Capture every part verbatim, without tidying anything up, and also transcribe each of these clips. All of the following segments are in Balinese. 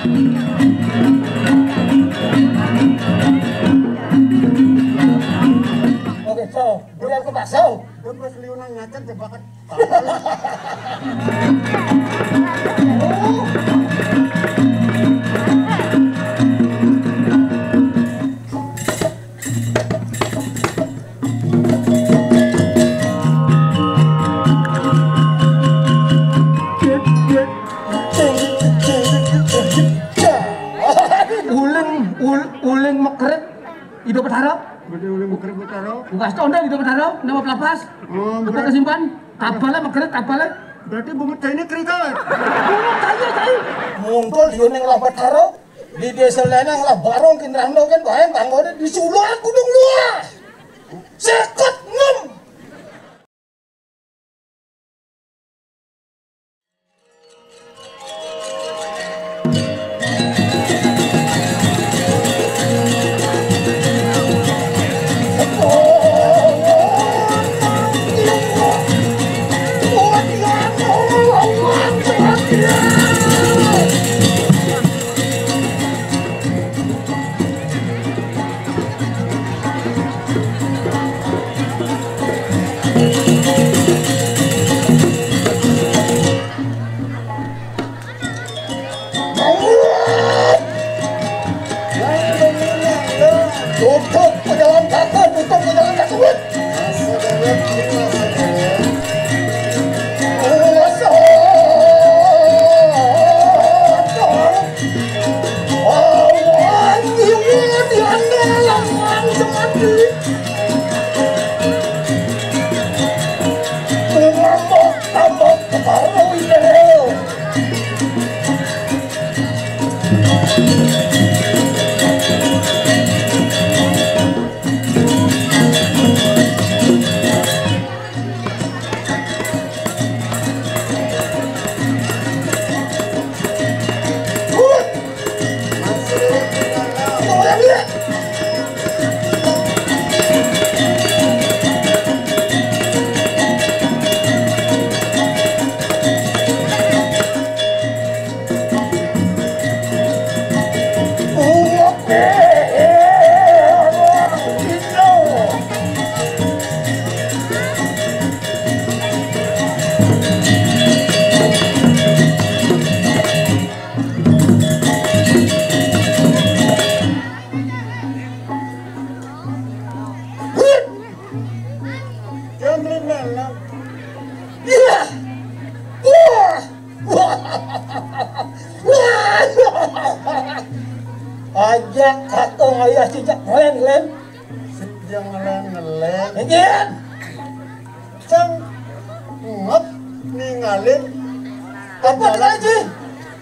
Oke, so, udah ke pasar. Terus liunan ngacan jebakan. Uling, ul-, uling mekret, Ida Betara. Berarti uling mekret Betara. Bukas tonda Ida Betara, nama pelapas. Oh, bukan berarti kesimpan. Kapalnya mekret, kapalnya. Berarti bungut ini kerikal. Bungut aja, saya. Muncul di uning lah Betara. Di desa Lenang lah barong kinrando kan, bayang bangun di Suluan Gunung Luas. Seket enam. Tutup pejalan kaki, tutup pejalan kaki. Iya. Wah. Wah. Aja kata ayah cicak ngelen-ngelen. Sing ngelen-ngelen. Iya. Cang ngep ningalin apa lagi?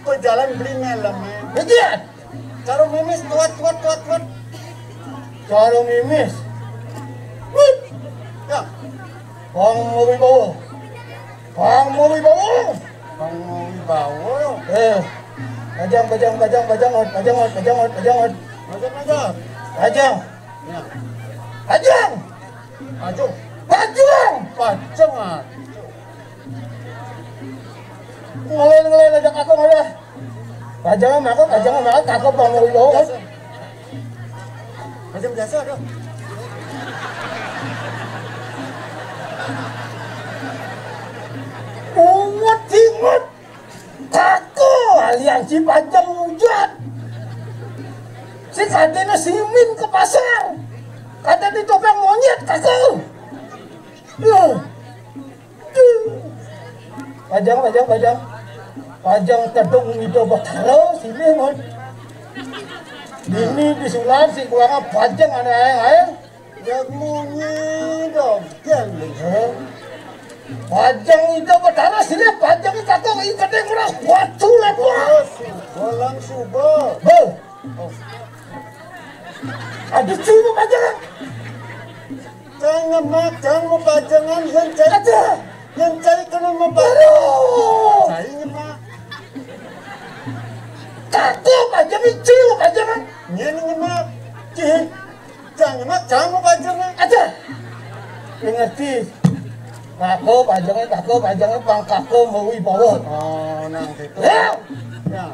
Pejalan beli ngelem. Iya. Cara mimis tuat, tuat, tuat, tuat. Cara mimis. Wih. Ya. Pang mau bawa. Pang mau bawa. Pang mau bawa. Eh. Bajang, bajang, bajang, bajang, ot, bajang, ot, bajang, ot, bajang, ot. Bajang, bajang. Bajang. Ya. Bajang. Aduh. Bajang. Bajang, ah. Ngelain, ngelain aja kakak malah. Bajang mah aku, bajang mah aku, kakak bangun dong. Bajang biasa, aduh. Ungut, ingut. Kako, aliansi panjang hujan. Si kadena simin ke pasar. Kata di topeng monyet, kako. Loh. Pajang, pajang, pajang. Pajang tedung Ida Betara, sini, mon. Dini disulan, si kuangan pajang, anak-anak. Ya, munyi dong, kan. Hah? Pajang Ida Betara sini, pajang kata ikatnya kurang kuat tuh lah, Pak. Bolang suba. Hah? Oh. Ada cuma pajang. Jangan mak, jangan mau pajangan, yang cari. Ada. Yang cari kena mau pajangan. Aduh. Saya nyemak. Kata pajang, cuma pajang. Ini nyemak. Cih. Jangan, Mak, jangan mau pajangan. Aja. Ngerti. Kako pajangnya, kako pajangnya, pang kako mau wibawa. Oh, nang situ. Ya. Ya.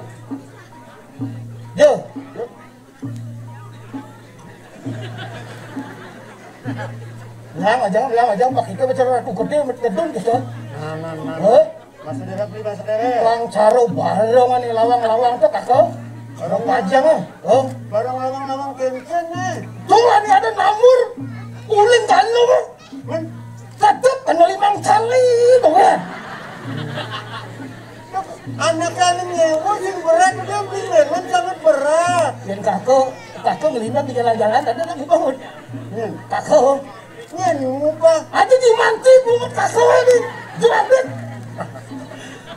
Lang aja, lang aja, Pak, kita bicara Ratu Gede, medun gitu. Nah, nah, nah. Hah? Mas Dere, beli Mas Dere. Lang caro barong nih, lawang-lawang tuh, Kakak. Barong pajang, ah. Oh. Barong lawang-lawang kenceng, nih. Tuh, ini ada namur. Ulin kan lu, Bang. Men. Tetep kan limang kali, tuh, ya. Anak anu nyewa sing berat, dia beli melon sangat berat. Yang Kakak, Kakak ngeliat di jalan-jalan, ada lagi bangun. Kakak. Nyén ngupah. Aja di manti bungut kasoé di jurabit.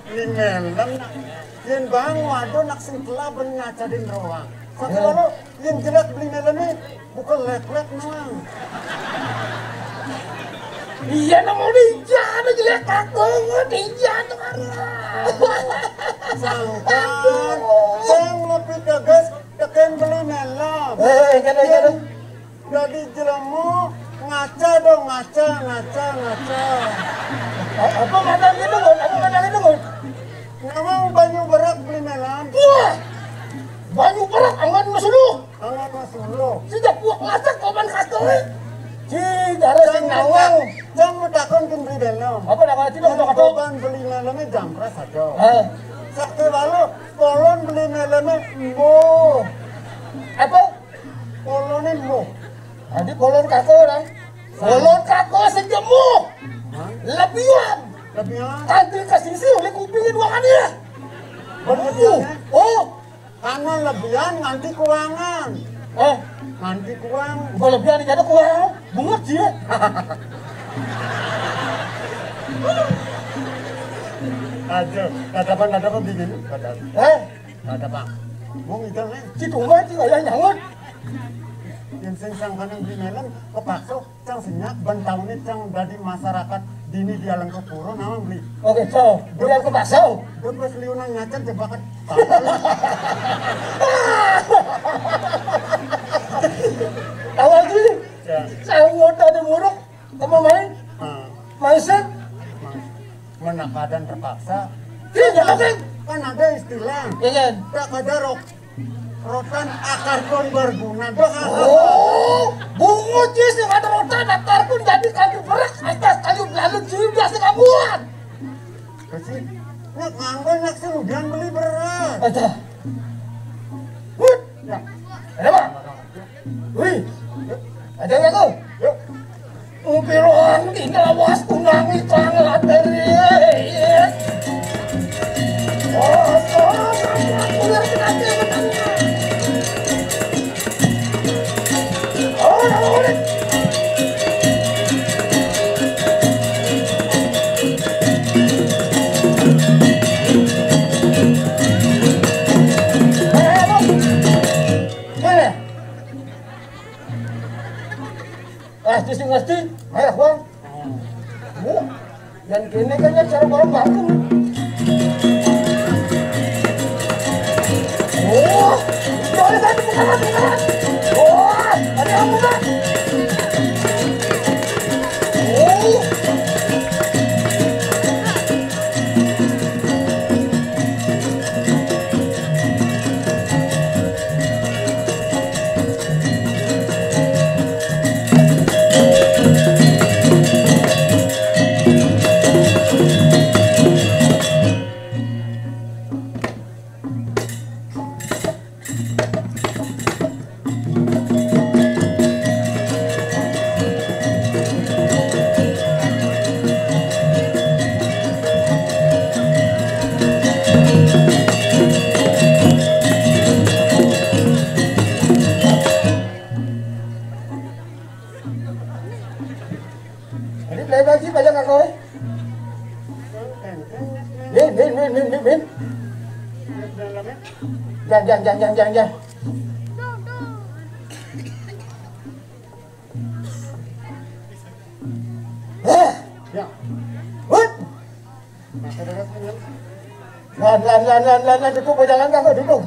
Ni melem nak. Yén bang waduh nak sing telah ben ngacadin roang. Satu lalu yén jelek beli melemé bukan lek-lek nuang. Iya nang mau dijak ada jelek aku dijak tuh karena. Sangkan, sing lebih tegas tekan beli melem. Eh, kada kada. Jadi jelema ngaca dong, ngaca, ngaca, ngaca. Apa ngaca gitu, Gun? Apa ngaca gitu, Gun? Memang banyu berak beli melam. Wah, banyu berak angan masuluh. Angan masuluh. Sejak buah ngaca koban kastoe. Ci, dara sing nawang. Jang metakon kin beli melam. Apa nama itu, apa kata? Koban beli melamnya jam keras aja. Eh. Sakti lalu, kolon beli melamnya embo. Apa? Poloné mbuh. Adi polon kako orang. Polon kako sing jemu. Lebihan. Lebihan. Tadi ke sisi oleh kupingnya dua kali ya. Berlebihan. Oh. Karena lebihan nanti kuangan. Eh. Nanti kuang. Bukan lebihan, jadi kuang. Bungut sih. Aduh, tatapan, tatapan begini. Eh. Ada, Pak. Wong itu nih. Ci tunggu ci wayah nyaut. Yang sing sangkaning beli melon kepaksa cang senyak ben taune cang dadi masyarakat dini di alam kepuro nama beli. Oke, so, beli kepaksa. Dia pas liunan ngacan jebakan. Awal sih. Ya. Saya mau tadi muruk. Kamu main? Hmm. Main sih? Mana keadaan terpaksa? Iya, jangan sih. Kan ada istilah. Iya kan? Tak ada rok rotan akar pun berguna. Doh, oh, bungut sih sing ada rotan akar pun jadi kayu berak atas kayu lalu sih biasa kamuan. Kasih. Nak nganggo nak sing udah beli beras. Ada. Wut. Ya. Ada, Pak? Wih. Ada nggak tuh? Yuk. Upiroan di lawas kunangi tangan dari. Oh, oh, oh, oh, oh, oh, oh, oh. Ah, itu sih ngerti. Ayo, Bang. Oh, yang kene kan ya cara bawa baku. Oh, boleh kan bukan bukan. Oh, ada yang bukan. Oh. Jadi play lagi banyak aku. Min, min, min, min, min, min. Jangan, jangan, jangan, jangan, jangan. Eh. Ya. Wut. Nah, saudara sekalian. Lan, lan, lan, lan, lan, lan, duduk, berjalan kagak duduk.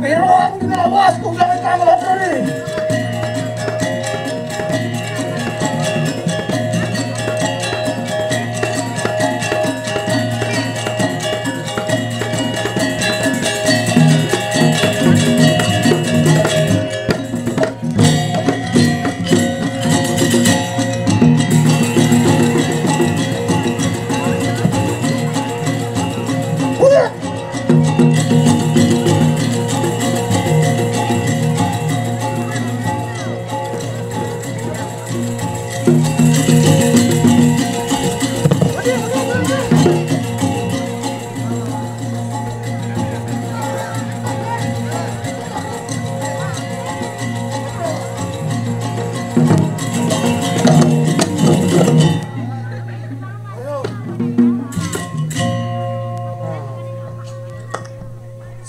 Piruang di lawas, ku jangan kamu lagi.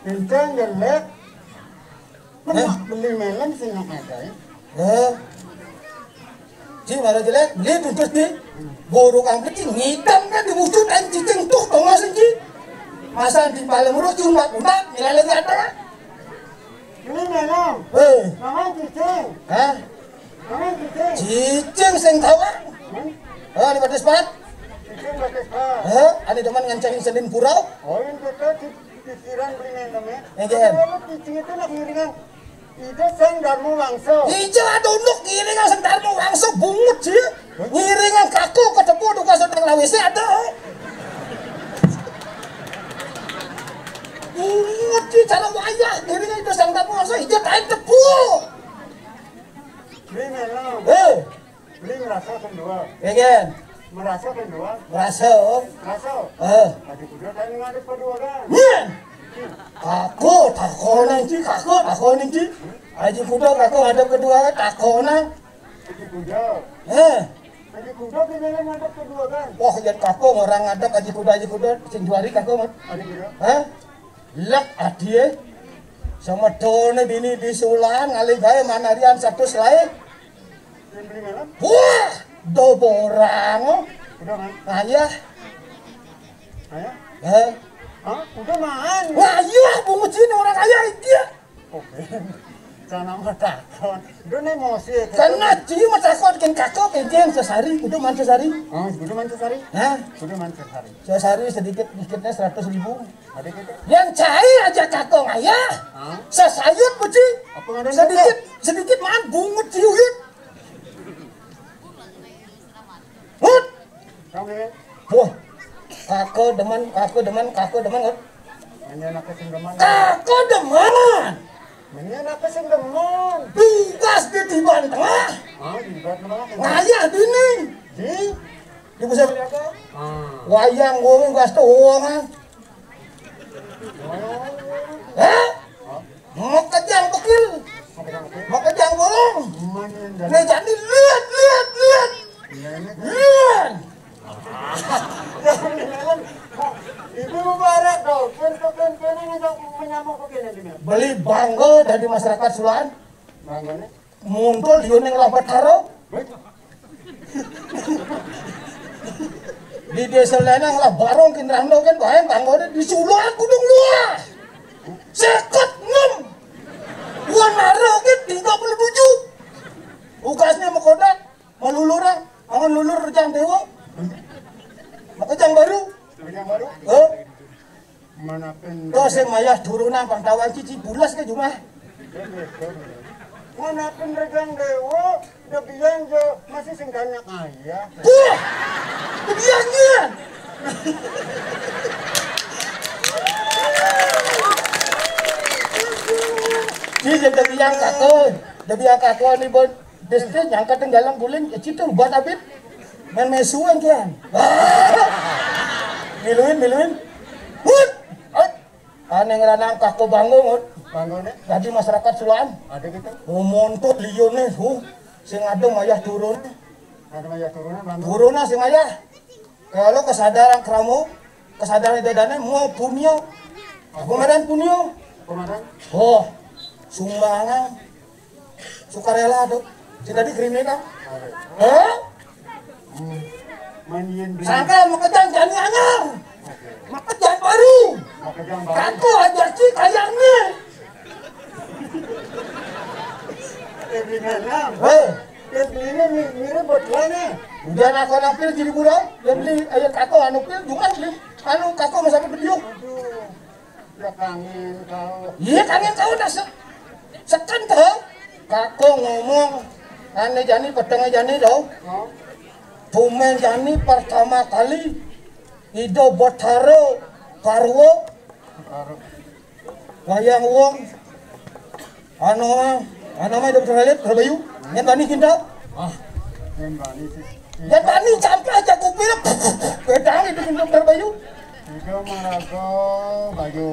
Kenceng jelek. Hah? Beli melon sing nggak ada ya. Hah? Ci mara jelek, beli pintus ci. Burung angkut ci ngitam kan di wujud an cicing tuh tongosin ci. Masa di paling urus cuma umat nilai lagi ada. Beli melon. Eh. Nama cicing. Hah? Nama cicing. Cicing sing tawar. Hmm? Ah, ini batis pat. Cicing batis pat. Hah? Ada teman ngancarin senin purau. Oh, ini kita ci- ciciran beli melon ya. Iya. Kalau cicing itu nak ngiringan. Itu sang darmu wangso. Iya, ada unduk ngiringan sang darmu wangso bungut sih. Ngiringan kaku ketemu duka saudara. Lah W C ada. Inget ki cara wayah, diri itu sang tamu masa hijau kain tebu. Beli melon. Eh, Beli merasa kan dua. Ya kan? Merasa kan dua. Merasa. Merasa. Eh. Tadi kuda tadi ngadep kedua kan. Iya. Aku, takona iki, aku, takona iki. Aji kuda, aku ngadep kedua, takona. Tadi kuda. Eh. Tadi kuda kan yang ngadep kedua kan. Wah, ya aku orang ngadep aji kuda, aji kuda, sing juari aku, Mat. Tadi kuda. Hah? Lek adie. Sama done bini di Sulan, ngalih gawe manarian satu selae. Yang beli melon? Wah, do borang. Udah kan? Ayah. Ayah? Eh. Hah? Udah man. Wah, iya, bungut sini orang kaya iki. Oke. Jangan mah takon. Udah nih emosi ya. Karena dia mah takon kan kakak kan dia yang sesari, udah man sesari. Oh, udah man sesari. Hah? Udah man sesari. Sesari sedikit dikitnya seratus ribu. Ada gitu. Yang cair aja kakak ayah. Hah? Sesayut beci. Apa ngadon sedikit, kakak? Sedikit man bungut ciuyut. Hut. Oke. Wah. Kakak demen, kakak demen, kakak demen, Hut. Ini anak sing demen. Kakak demen. Ini anak sing demen. Tugas di tiban tengah. Ah, di tiban tengah. Ngayah dini. Di? Di pusat. Ah. Wayang wong gas tuh wong, ah. Oh. Hah? Hah? Makejang bekil. Makejang bekil. Makejang bolong. Mana yang dari? Nih, jadi lihat, lihat, lihat. Iya, ini. Lihat. Ibu Mubarak dong, pen pen pen ini dong menyamuk begini gini. Beli bangga dari masyarakat Sulan. Bangganya? Muntul di uning lah Betara. Baik. Di desa Lenang lah barong kinrando kan bae bangganya di Sulan Gunung Luah. Seket enam. Wanara ke tiga puluh tujuh. Tugasnya mekodak. Malulur, ah. Amun lulur Rejang Dewa. Rejang Baru. Rejang Baru. Eh? Mana pun. Tuh sing mayah turunan pangtawan cici bulas ke jumah. Mana pun Rejang Dewa, debian jo masih sing kanyak ayah. Wah! Debian dia. Ci jadi debian kakak. Debian kakak ni bon. Deste nyangka tenggalang guling, ya, citu buat abit. Main mesuan kian. Miluin, miluin. Hut! Hut! Ane ngeranang kako bangung, Hut. Bangung, eh? Jadi masyarakat Sulaan. Ada gitu. Umon tuh lione, huh. Sing ada mayah turun. Ada mayah turun, bangung. Turun sing mayah. Kalau kesadaran kramo, kesadaran dadane mau punyo. Apa ngaran punyo? Apa ngaran? Oh, sumbangan. Sukarela tuh. Sing tadi kriminal. Hah? Hmm. Mandiin dulu. Sangka makejang jani anyar. Makejang baru. Makejang baru. Kaku aja sih kayaknya. Eh, kriminal. Heh. Yang beli ini mi-, mirip buat gua nih. Udah nakon apil jadi budak, yang beli ayat kako anu pil juga beli anu kako masa video. Aduh, ya kangen kau. Iya kangen kau dah se-, seken tuh. Kako ngomong, ane jani petengah jani dong. Oh. Tumen jani pertama kali Ido Botaro Parwo. Parwo. Wayang wong. Anu mah, anu mah hidup terhalit, terbayu. Yang bani cinta. Ah, yang bani sih. Yang bani campur aja kupil. Bedang itu hidup terbayu. Itu marago Bayu.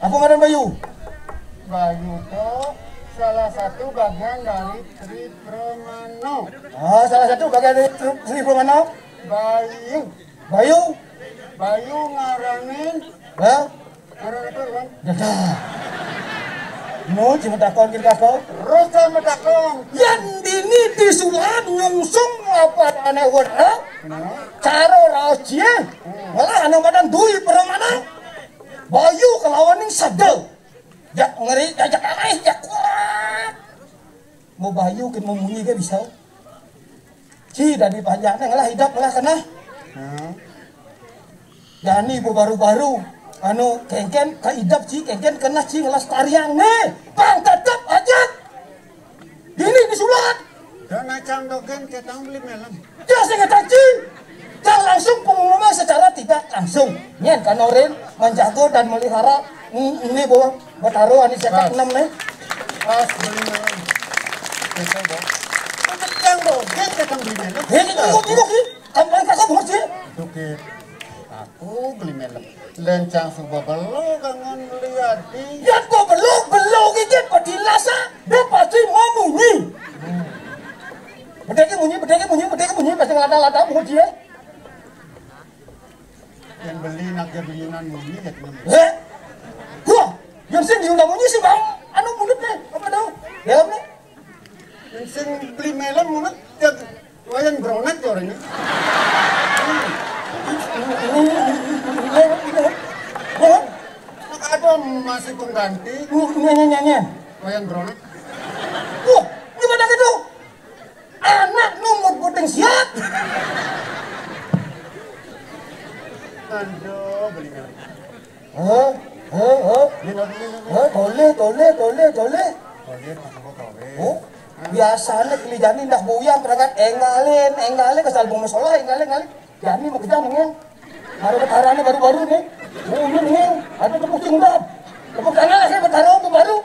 Apa ngaran Bayu? Bayu itu salah satu bagian dari Tri Pramana. Ah, salah satu bagian dari Tri, Tri Pramana. Bayu. Bayu. Bayu ngaranin. Hah? Ngaran apa, Wan? Dadah. No, cuma takon kita kok. Rosa medakong. Yang dini di Sulan ngungsung apa aneh wet, ha? Nah. Caro raos cie. Malah anak badan dui permana. Bayu kelawan ning sadel. Jak ngeri, jak, jak, eh, jak kuat. Mau bayu ke mau munyi ke bisa. Ci dari panjang neng lah idap lah kena. Hmm. Jani bu baru-baru anu kengken ke idap ci kengken kena ci ngelas tariang nih. Bang tetep aja. Ini disulak. Dan macam dogen ketang beli melem. Dia sing ngetak ci. Cang langsung Langsung, nyén kanorin menjaga dan melihara ini bawa Betara ané cetak enam né. Pas bener. Betul, Bang. Kencang, Bang. Dia kencang di mana? Hé, itu kok bingung sih. Kampung kakak banget sih. Dukit. Aku beli melem. Lencang suba belok kangen lihat di. Ya kok belok belok iki pedilasa, dia pasti mau munyi. Bedeke munyi, bedeke munyi, bedeke munyi, pasti ngelata-lata munyi dia. Yang beli nak jaduyunan munyi ya teman. Hé? Wah, yang sing diundang munyi sih, Bang. Anu, mulut nih, apa dah? Dalam nih. Yang sing beli melem mulut ya wayan beronak ya orangnya. Hah? Ada masih pengganti. Nyanyi, nyanyi, nyanyi. Wayan beronak. Wah, gimana gitu? Anak numut puting siap. Aduh, beli melem. Hah? Hah? Hah? Hah? Toleh, toleh, toleh, toleh. Toleh, masuk toleh. Hah? Biasanya keli jani ndak buyang, perangkat enggalin, enggalin, kesal bung masalah, enggalin, enggalin. Jani mau kerja nengeng. Baru Betara nih baru-baru nih. Mundur nih. Ada tepuk pinggang. Tepuk tangan lah, saya Betara aku baru.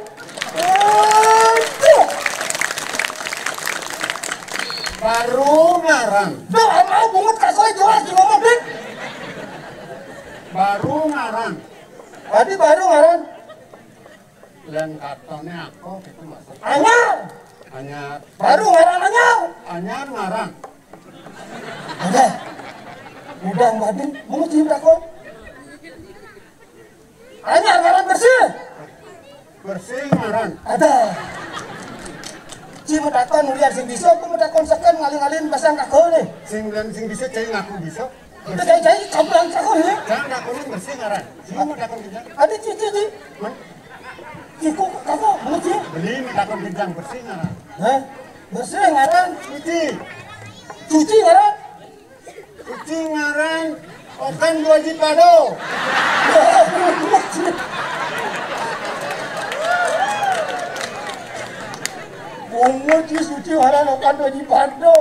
Aduh. Baru ngaran. Duh, mau bungut kasoi jelas di ngomong, Dik. Baru ngaran. Tadi baru ngaran. Lén katone aku gitu, Mas. Anyar. Anyar. Baru ngaran anyar. Anyar ngaran. Udah. Udah, Mbak Din, mau cium takon. Anyar ngaran bersih. Bersih ngaran. Ada. Ci metakon ulian sing bisa, aku metakon seken ngalih-ngalihin pasang kagol nih. Sing dan sing bisa cai ngaku bisa. Itu cai-cai campuran kagol nih. Jangan takonin bersih ngaran. Sing metakon kita. Ada cici, ci. Hah? Iku kagol, bener, ci. Beli metakon kencang bersih ngaran. Hah? Bersih ngaran. Cuci. Cuci ngaran. Cuci ngaran. Okan dua jipado. Bungut di suci ngaran okan dua jipado.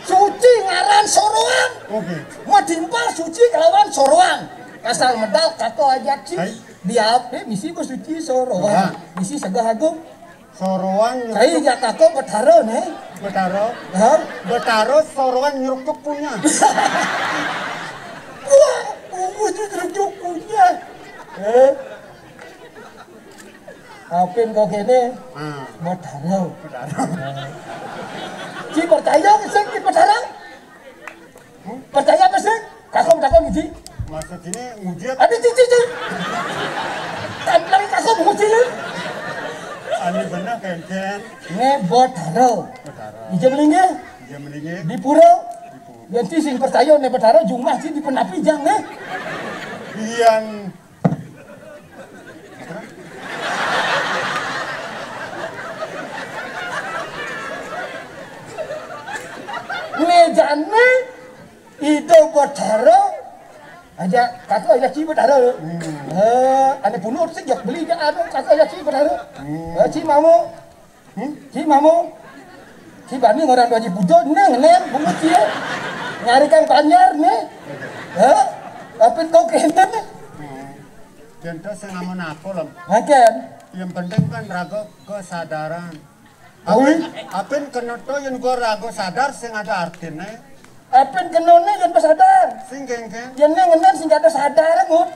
Suci ngaran soroan. Oke. Madimpal suci kelawan soroan. Asal medal kako aja ci. Hai. Diape misi bersuci soroan. Wah. Misi segah agung. Soroan. Kai nyeruk-, jak kako Betara nih. Betara. Hah? Betara soroan nyeruk punya. Wah, bungut itu nyeruk punya. Eh. Apin kok kene? Ah. Betara. Betara. Ci percaya sing di Betara? Percaya apa sih? Kakom, kakom, Ji. Maksud ini nguji apa? Ada cici, Ji. Tapi lagi kakom, nguji, ya. Aneh benar, Ken, Ken. Ini Betara. Betara. Ija melingge. Ija melingge. Di pura. Di pura. Yang ci sing percaya, ini Betara, jumlah ci di penapi, jang, nih. Yang Mejane Ida Betara aja, kata aja ci Betara. Hmm. Eh, ane punur sih jak beli ja anu, kata aja ci Betara. Hmm. Eh, ci mamu. Hmm? Ci mamu. Ci bani orang dua ji pujo, neng, neng, bungut ci. Ngarikan Banjar nih. Eh, tapi kau kene. Hmm. Contoh sing amun aku, Lem. Makan. Yang penting kan raga kesadaran. Ui. Apin, apin kena to yang gua raga sadar sing ada artine. Apin kena ne yang sadar. Sing geng, geng. Yang ne ngenen sing ada sadar, Ngut.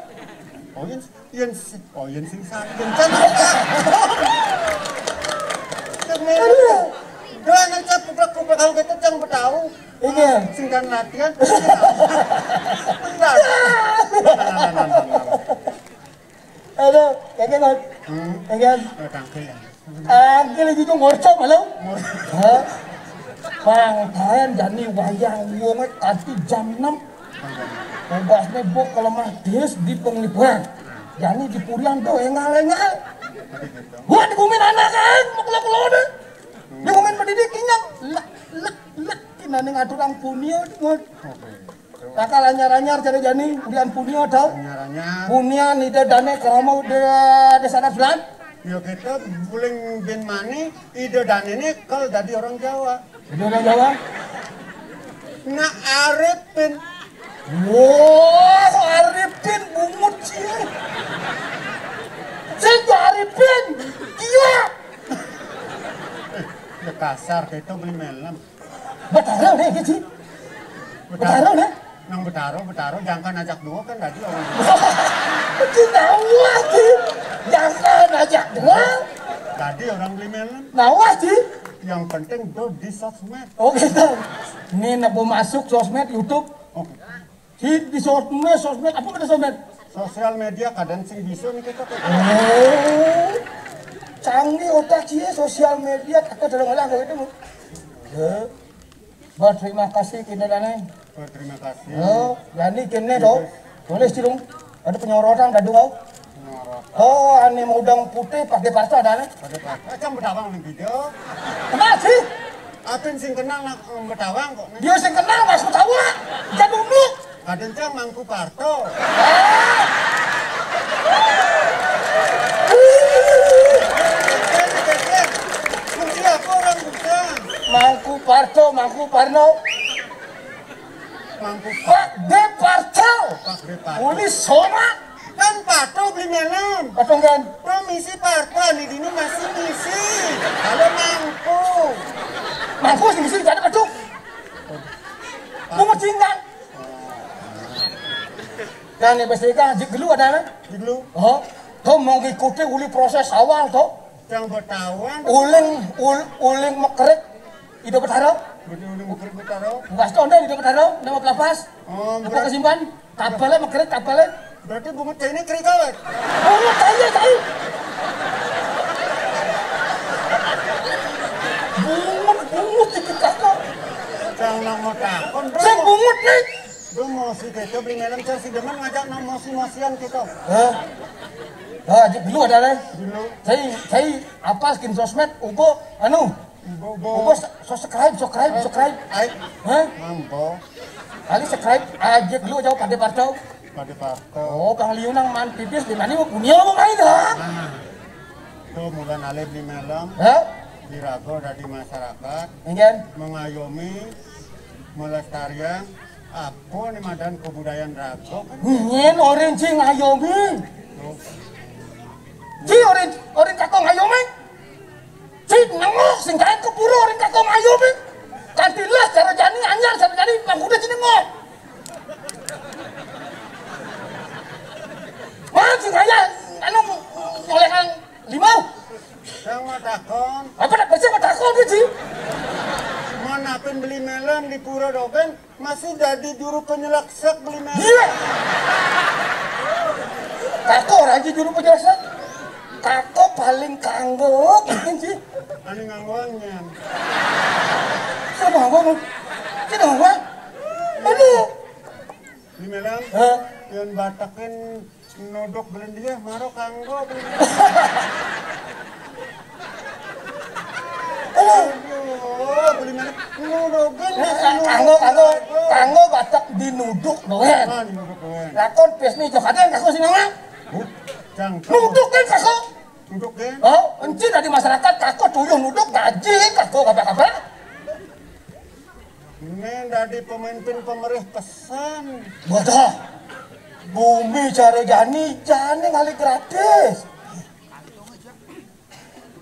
Oh, yang, yang si-, oh, yang sing sa-, yang kan. Yang ne. Aduh. Doang aja kuplek-kuplek kalau kita jangan tahu. Iya. Sing kan latihan. Enggak. Aduh, kagak, Bang. Hmm. Kagak. Oh, tangkil ya. Tangkil itu tuh ngorcok, halo? Ngorcok. Hah? Bang, kalian jani wayang wong tadi jam enam. Tugasnya bok kalau mah des di penglipuran. Jani di purian tuh engal-engal. Wah, dikumin anak kan, mau keluar-keluar deh. Dikumin pendidik inyang. Lek, lek, lek. Ini ngatur orang punio, Ngut. Oke. Bakal anyar-anyar jare jani, ulian punio tau. Anyar-anyar. Punian ide dane krama de, de sana bulan. Ya kita buling bin mani, ide dane ini kalau jadi orang Jawa. Jadi orang Jawa. Nak Arifin. Wah, Arifin bungut sih. Sing Arifin. Iya. Ya kasar, kita beli melem. Betara deh, gitu. Betara deh. Nang Betara, Betara, jangan ajak dua kan tadi orang. Itu tahu sih. Jangan ajak dua. Tadi orang beli melem. Nawa sih. Yang penting do di sosmed. Oh gitu. Ini nak mau masuk sosmed, YouTube. Oke. Di, di sosmed, sosmed, apa kata sosmed? Sosial media kadang sing bisa nih kita. Oh. Canggih otak sih, sosial media, kakak dalam olah gitu. Ya. Berterima kasih kita dane. Berterima kasih. Oh, jadi kene to. Tulis dong. Ada penyorotan, ada dua. Penyorotan. Oh, ane mudang putih pakai parto ada nih. Pakai parto. Aja Betawang nih video. Kenapa sih? Apin sing kenal nak Betawang kok. Dia sing kenal Mas Betawang. Jangan dulu. Kadang cang Mangku Parto. Kunci apa orang bukan? Mangku Parto, Mangku Parno. Mangku Pak Departo. Pak Departo. Uli Soma. Kan Parto beli melem. Apa kan? Permisi Parto, ini dino masih misi. Kalau Mangku. Mangku sih misi, jadi betul. Bungut singgang. Nah, nih, Bas Ega, jik dulu ada, kan? Jik dulu. Oh, to mau ngikuti uli proses awal, to. Yang Betawang. Uling, ul, uling mekerik, Ido Betaro. Berarti uling mekerik Betaro. Bukas to, Ido Betaro, nama pelapas. Oh, apa berarti kesimpan? Tabale mekerik, tabale. Berarti bungut ini kerik awet. Bungut aja, tai. Bungut, bungut, dikit kakak. Yang nama takon, bro. Saya bungut, nih. Lu mau si Keco beli melem, cari si demen ngajak nang mosi-mosian kita. Hah? Ah, dulu ada deh. Dulu. Saya, saya apa skin sosmed, ubo, anu. Ubo, ubo. Ubo, subscribe, subscribe, subscribe. Ai. Hah? Mambo. Kali subscribe aja dulu jauh pada partau. Pada partau. Oh, Bang Liu nang man pipis di mana? Punya apa main dah? Nah. Tuh, mulai alih beli melem. Hah? Dirago dari masyarakat. Enggak. Mengayomi, melestarian, apa nih madan kebudayaan rago kan? Nyen orin ci ngayomi. Ci orin, orin kakong ngayomi. Ci nengok sing kain kepuro orin kakong ngayomi. Kantilah cara jani anyar cara jani bang kuda ci nengok. Mana sing kaya anu oleh kang limau. Saya mau takon. Apa nak pasti mau takon gitu? Mau napin beli melon di pura dogen? Masih jadi juru penyeleksek beli melon. Iya. Kako raja juru penyeleksek. Kako paling kanggo mungkin sih. Ani nganggoannya. Siapa nganggo? Siapa nganggo? Aduh. Beli melon. Hah? Yang batakin nodok belendia maro kanggo beli melon. Aduh. Aduh, beli melon. Nodok kanggo, kanggo, kanggo batak dinuduk doang. Ah, dinuduk doang. Lakon pes nih, jok ada yang kaku sih nama? Nuduk kan kaku. Nuduk kan? Oh, encin dari masyarakat kaku tuyuh nuduk gaji kaku apa-apa. Ini dari pemimpin pemerintah pesan. Bodoh. Bumi cara jani, jani ngali gratis.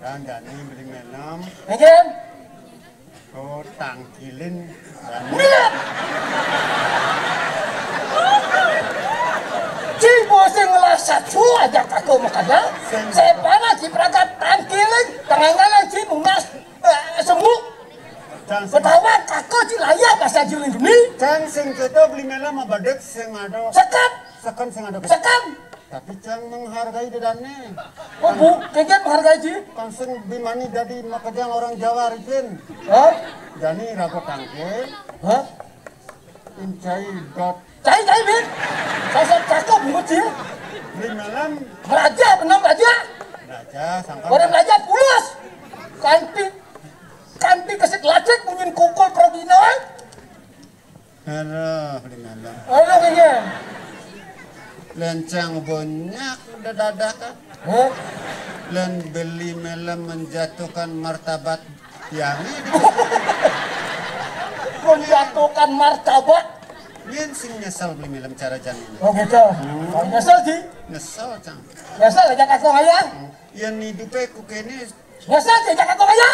Dan jani beli melon. Mungkin? Oh, tangkilin. Iya. Ci bosing ngelasat su aja kaku makanya. Saya panas di perangkat tangkilin, tangan-tangan ci munas eh, sembuh. Ketawa kaku ci layah bahasa Jilin ini. Cang sing kita beli melon sama badek sing ada. Sekat. Sekan sing ada. Sekan. Tapi cang menghargai dedane. Oh bu, kengken menghargai ji. Kan sing bimani jadi makanya orang Jawa Arifin. Hah? Jani rapat tangke. Hah? Incai dot. Cai cai bin. Sosok cakep bungut sih. Beli melon. Raja benar raja. Raja sangka. Orang raja pulas. Kanti kanti kesik lacek bunyin kukul progino. Halo, beli melon. Halo kengken. Lencang banyak udah dadakan. Hah? Len beli melon menjatuhkan martabat yang ini. Menjatuhkan martabat. Yén sing nyesel beli melem cara jan ini. Oh gitu. Oh, nyesel sih. Nyesel, Cang. Nyesel aja kakong aja. Yén hidupé ku kéné. Nyesel sih aja kakong aja.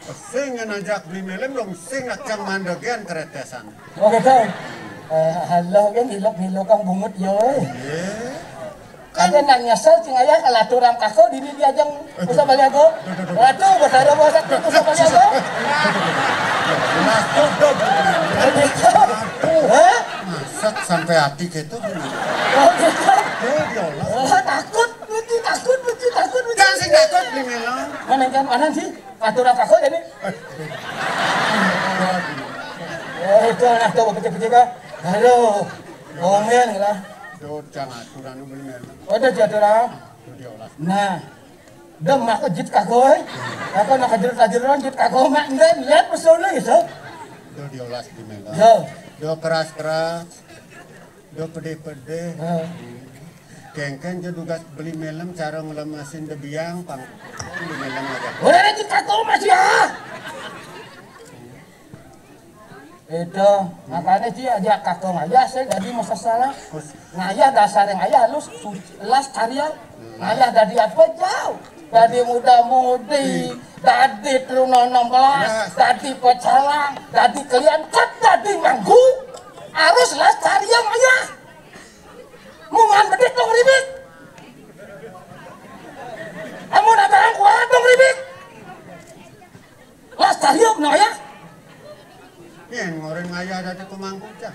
Sing ngajak beli melem dong, sing ngajak mandegén keretesan. Oh gitu. Eh, halo kan hilok-hilok kang bungut yo. Iya. Kan dia nang nyesel cing ayah kalau aturan kako dini diajeng usah balik aku. Waduh, besar apa sak usah balik aku. Nah, tuh, tuh. Hah? Masak sampai hati gitu. Oh gitu. Tuh, diolah. Oh, takut, lucu takut, lucu takut, lucu. Kan sing takut beli melon. Mana kan mana sih? Aturan kako jadi. Eh, itu anak tuh pecah-pecah kah? Halo. Komen lah. Tuh, jangan aturan beli melon. Oh, ada aturan. Tuh, diolah. Nah, dem aku jit kako, eh. Aku nak jerit-jerit jit kako mak ndén lihat pesona gitu. Tuh, diolah di melon. Yo. Tuh, keras-keras. Tuh, pedih-pedih. Nah. Kéngkén je dugas beli melem cara ngelemesin debiang pang beli melem aja. Udah ada jit kako masih ya. Itu, makanya sih aja kakong aja saya jadi masa salah. Ngayah dasar yang ayah lu su- las karya. Ngayah dari apa jauh? Dari muda-mudi, dari turun enam belas, dari pecalang, dari kalian kan dari manggu. Harus las karya ayah. Mungan bedik dong ribik. Amun abang kuat dong ribik. Las tariuk no ya. Yén ngoréng ngayah dadi pemangku cah.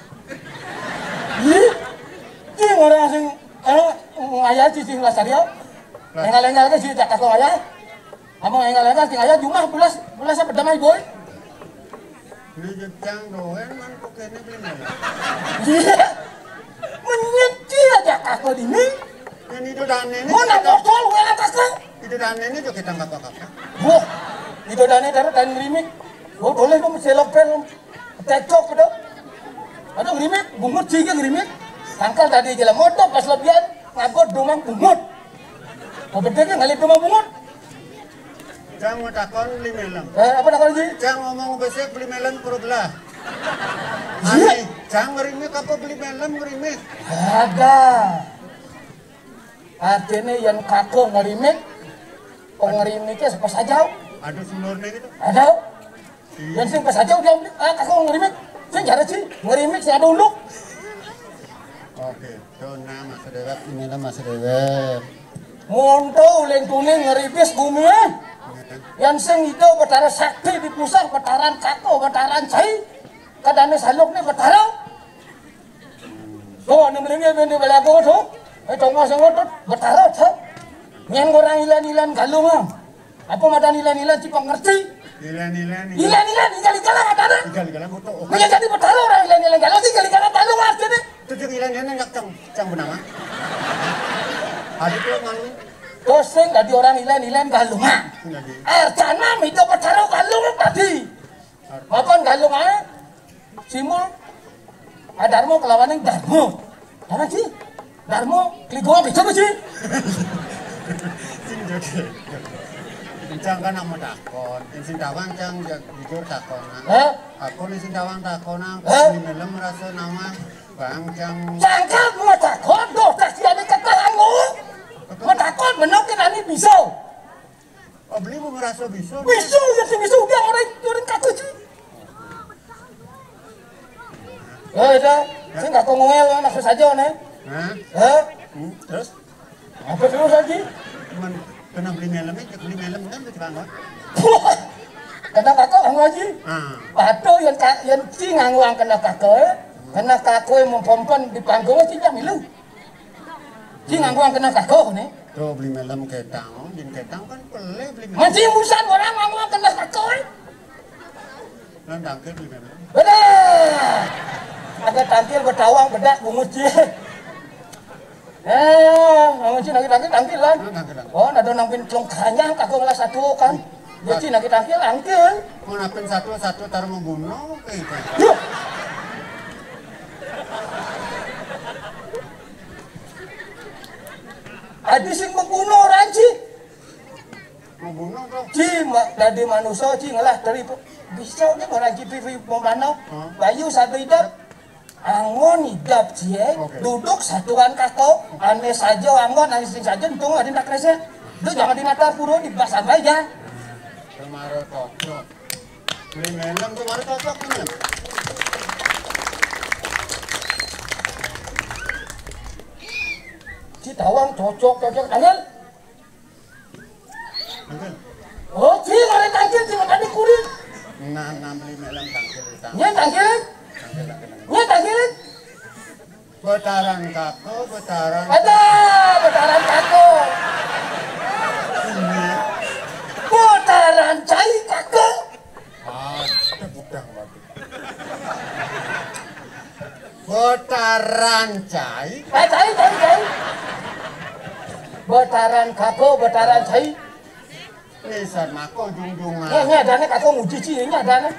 Ih, ih ngoréng sing anu ngayah cicing las tariuk. Engal-engal ke si cak kaso ngayah. Amun engal-engal sing ngayah jumah belas belas apa damai boy. Ini jejang doang kan kok kene beli mana? Iya. Menyet dia cak kaso dini. Ini itu dan ini. Mau nak botol gue kata kau. Itu dan ini juga kita nggak apa-apa. Wah, itu dan ini taruh dan rimik. Wah, boleh dong selok pel. Cekcok gitu. Aduh rimik, bungut sih kan rimik. Tangkal tadi jalan motor pas lebihan ngangkut domang bungut. Apa dia kan ngalih domang bungut? Cang mau takon beli melem. Eh, apa takon lagi? Cang ngomong besek beli melem pura belah. Iya. Ani, cang ngerimik apa beli melem ngerimik? Ada. Artinya yang kako ngerimik, pengerimiknya siapa saja? Ada sumurnya gitu. Ada. Yang sing pas aja udah ah kako ngerimik. Sing jarang sih ngerimik sih ada uluk. Oke, tuh nah masa dewek, ini lah masa dewek. Monto uleng tuning ngeribis bumi eh. Yang sing itu betara sakti di pusat betaran kako betaran sai. Kadane saluk nih betara. Tuh, anu melingnya bende balago tuh. Eh, tongo sing ngotot, betara tuh. Nyang orang ilan-ilan galung ah. Apa madan ilan-ilan si pengerti? Ilan-ilan. Ilan-ilan, igal-igalan matane. Igal-igalan foto. Oke. Menjadi betara orang ilan-ilan galung sih igal-igalan galung ah jadi. Tujuh ilan-ilan nggak cang cang benang ah. Adik lo malu. Terus sing dadi orang ilan-ilan galung ah. Jadi. Arcana mito betara galung tadi. Mapan galung ah. Simul. Ah, Darmo kelawaning Darmo. Darmo sih. Darmo keligo apa itu sih? Sing joget. Cang kan nak mau takon. Sing tawang cang jujur takonan. Hah? Aku nih sing tawang takonan. Hah? Di melem rasa nama Bang cang. Cangkal mau takon doh tak siane ketahan lo. Mau takon menok kan ani bisa. Oh, beli mau merasa bisa. Bisa ya sing bisa udah orang orang kata sih. Eh, dah, saya nggak kau ngomel kan aku saja nih. Hah? Eh? Hmm, terus? Apa terus lagi? Cuman kena beli melem aja, beli melem kan tuh banget. Kena kakak kamu lagi. Ah. Atau yang tak yang si ngangwang kena kakak, eh? Kena kakak yang mempompen di panggung sih yang milu. Si ngangwang kena kakak nih. Tuh beli melem ketang, oh, jin ketang kan pelé beli melem. Masih musan orang ngangwang kena kakak, eh? Lan tangkil beli melem. Bedah. Ada tangkil betawang bedak bungut sih. Eh, ngomong sih lagi tangkil tangkil lan. Lan tangkil, tangkil. Oh, ada nang pin telung kanyang kagak ngelas satu kan. Dia sih lagi tangkil tangkil. Mau napin satu satu taruh mau bunuh kayak gitu. Yuh. Adi sing membunuh orang sih. Mau bunuh tuh. Ci ma- dadi manusia ci ngelah dari pe- Bisa nih orang G P V mau mana? Bayu satu idap. Anggon idap cie, duduk satuan kako, ane saja anggon, ane sing saja untung ada nak rese. Itu jangan di mata puro di bas sampai aja. Kemarin cocok. Beli melem kemarin cocok nih. Si tawang cocok, cocok. Angel. Oh, cing, ada tangkil, cing, ada kulit. Nah, nambeli melem tangkil utang. Nya tangkil? Tangkil, tangkil. Nya tangkil? Betaran kako, betaran. Ada, betaran kako. Ini. Betaran cai kako. Ah, ada gudang waktu. Betaran cai. Eh, cai, cai, cai. Betaran kako, betaran cai. Nisan mako jungjungan. Nya, nya adane kako nguji ci, nya adane.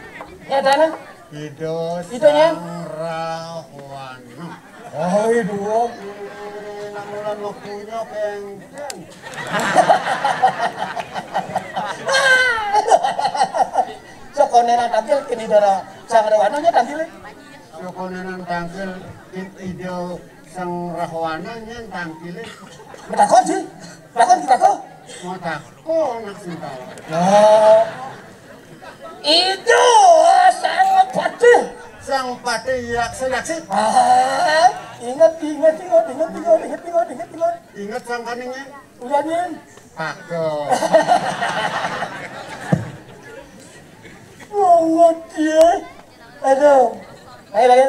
Nya adane. Ida Ida nya? Sang Rahwana. Ai, dua. Namulan waktunya kengkeng. Sokonenan tampil kini dara Sang Rahwana nya tampil. Sokonenan tampil kini Ida Sang Rahwana nya tampil. Betakon sih. Takon kita kok. Mau takon nak sing tahu. Oh. Itu sang patih. Sang patih yaksa yaksi. Ah, ingat, ingat, ingat, ingat, ingat, ingat, ingat, ingat, ingat. Ingat sang kaningnya. Udah nih. Pakai. Banget ya. Aduh. Ayo lagi.